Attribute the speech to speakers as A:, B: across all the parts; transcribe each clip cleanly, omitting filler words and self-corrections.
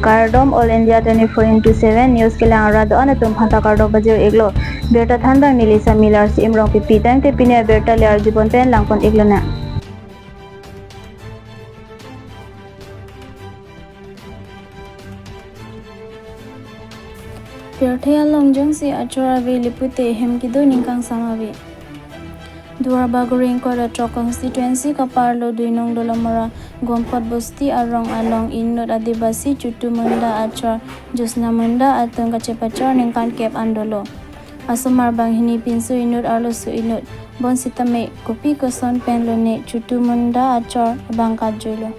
A: Kardom All India 24x7 News ke lang ra do ana tum phanta kardo baje eglo berta than bang nilisa milar si imrong pi pi tang te pine berta le ar jibon pen langpon eglo na. Perthaya longjong si achora ve lipute hem kido ningkang samavi. Duarbaguring kora tro constituency kaparlo duinong dolamara gompot bosti arong along innot adibasi chutu munda achor josna munda atong kachepachor ningkan kep andolo. Asomar banghini pinsu inut arlo su inut bon sitame kopi koson pen lone chutu munda achor bangka julo.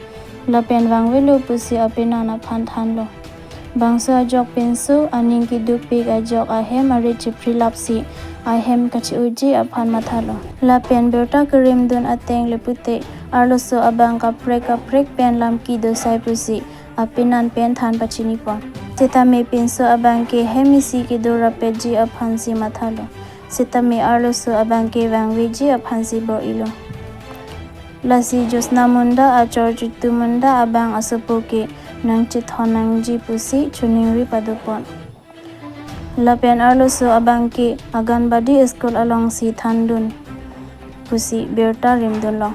A: Lapen wangwelo pusi apinana phan thanlo. Bangso ajok pensu aning ki duk pik ajok ahem ari chipri lapsi ahem kachi uji aphan mathalo. La pen berta karim dun ateng lepute arloso abang kaprek kaprek pen lam ki dosai pusi apinan pen than pachini pon. Sitame pensu abang ke hemisi ki dora peji aphan si mathalo. Sitame arloso abang ke wangwiji aphan si bor ilo. Lasi Josna Munda achor Chutu Munda abang asupo ke nangchi thonangji pusi chuningri padupon. Lapen arloso abang ke aganbadi school along si thandun pusi berta rimdun lo.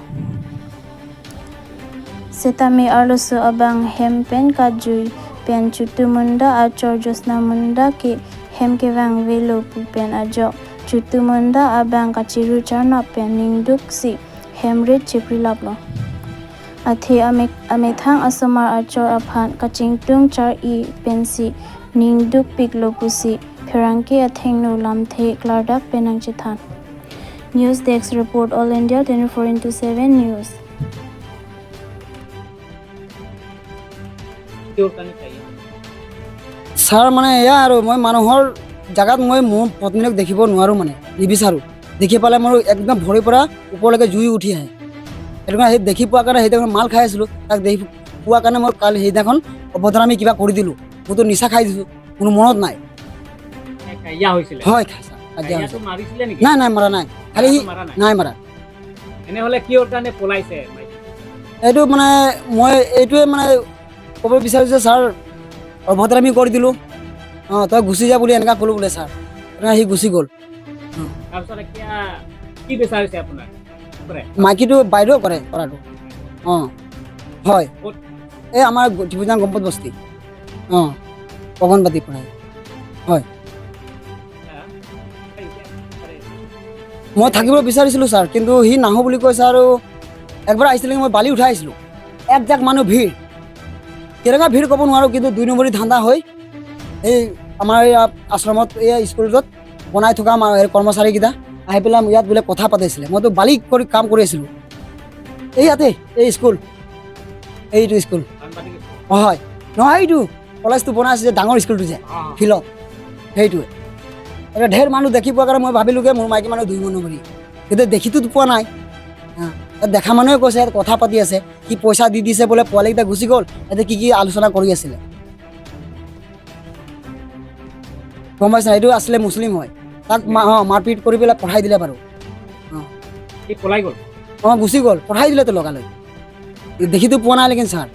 A: Setame arloso abang hem pen kajui pen Chutu Munda achor Josna Munda ke hem ke wang velo pu pen ajok Chutu Munda abang kachiru charna pen ningduk si hemrit chipri laplo. Athe amethang asomar achor aphan kachingtung char i pensi ningduk piklo pusi pherangki athengno lamthe klardak penang chithan. News Desk Report, All India 24x7 News.
B: Sir মানে এয়া আৰু মই মানুহৰ জেগাত মই মোৰ পত্নীক দেখিব নোৱাৰোঁ, মানে নিবিচাৰোঁ। দেখি পালে মোৰ একদম ভৰিৰ পৰা ওপৰলৈকে জুই উঠি আহে। সেইটো কাৰণে সেই দেখি পোৱাৰ কাৰণে সেইদিনাখন মাল খাই আছিলোঁ, তাক দেখি পোৱাৰ কাৰণে মই কালি সেইদিনাখন অভদ্ৰামি কিবা কৰি দিলোঁ। মোৰতো নিচা খাই দিছোঁ, কোনো মনত নাই। হয়, কাজিয়া হৈছে। নাই নাই, মাৰা নাই, খালি নাই মাৰা। এইটো মানে মই এইটোৱে মানে ক'ব বিচাৰিছোঁ যে ছাৰ অভদ্ৰামি কৰি দিলোঁ। অঁ, তই গুচি যা বুলি এনেকুৱা ক'লোঁ বোলে ছাৰ, সি গুচি গ'ল। মাইকীটো বাইদেউ কৰে কৰাটো। অঁ হয়, এই আমাৰ টিপুজান গম্পত বস্তি। অঁ, অগনবাদী পঢ়ায়। হয়, মই থাকিব বিচাৰিছিলোঁ ছাৰ, কিন্তু সি নাহোঁ বুলি কৈছে। আৰু একবাৰ আহিছিলে, মই বালি উঠাই আহিছিলোঁ, একজাক মানুহ ভিৰ, কেনেকুৱা ভিৰ ক'ব নোৱাৰোঁ, কিন্তু 2 নম্বৰী ধান্দা হৈ এই আমাৰ এই আশ্ৰমত এই স্কুলটোত বনাই থকা কৰ্মচাৰীকেইটা আহি পেলাই ইয়াত বোলে কথা পাতিছিলে। মইতো বালি কৰি কাম কৰি আছিলোঁ এই ইয়াতে, এই স্কুল, এইটো স্কুল। অঁ হয়, নহয় এইটো কলেজটো বনাই আছে যে ডাঙৰ স্কুলটো যে ফিল্ডত, সেইটোৱে। এতিয়া ঢেৰ মানুহ দেখি পোৱাৰ কাৰণে মই ভাবিলোঁগৈ মোৰ মাইকী মানুহ 2 নম্বৰী, কিন্তু দেখিতো পোৱা নাই। দেখা মানুহে কৈছে ইয়াত কথা পাতি আছে, সি পইচা দি দিছে বোলে, পোৱালিকেইটা গুচি গ'ল। ইয়াতে কি কি আলোচনা কৰি আছিলে গম পাইছে? এইটো আছিলে মুছলিম হয়, তাক অঁ মাৰপিট কৰি পেলাই পঠাই দিলে বাৰু। অঁ, গুচি গ'ল, পঠাই দিলেতো লগালগ। দেখিতো পোৱা নাই লেকিন ছাৰ।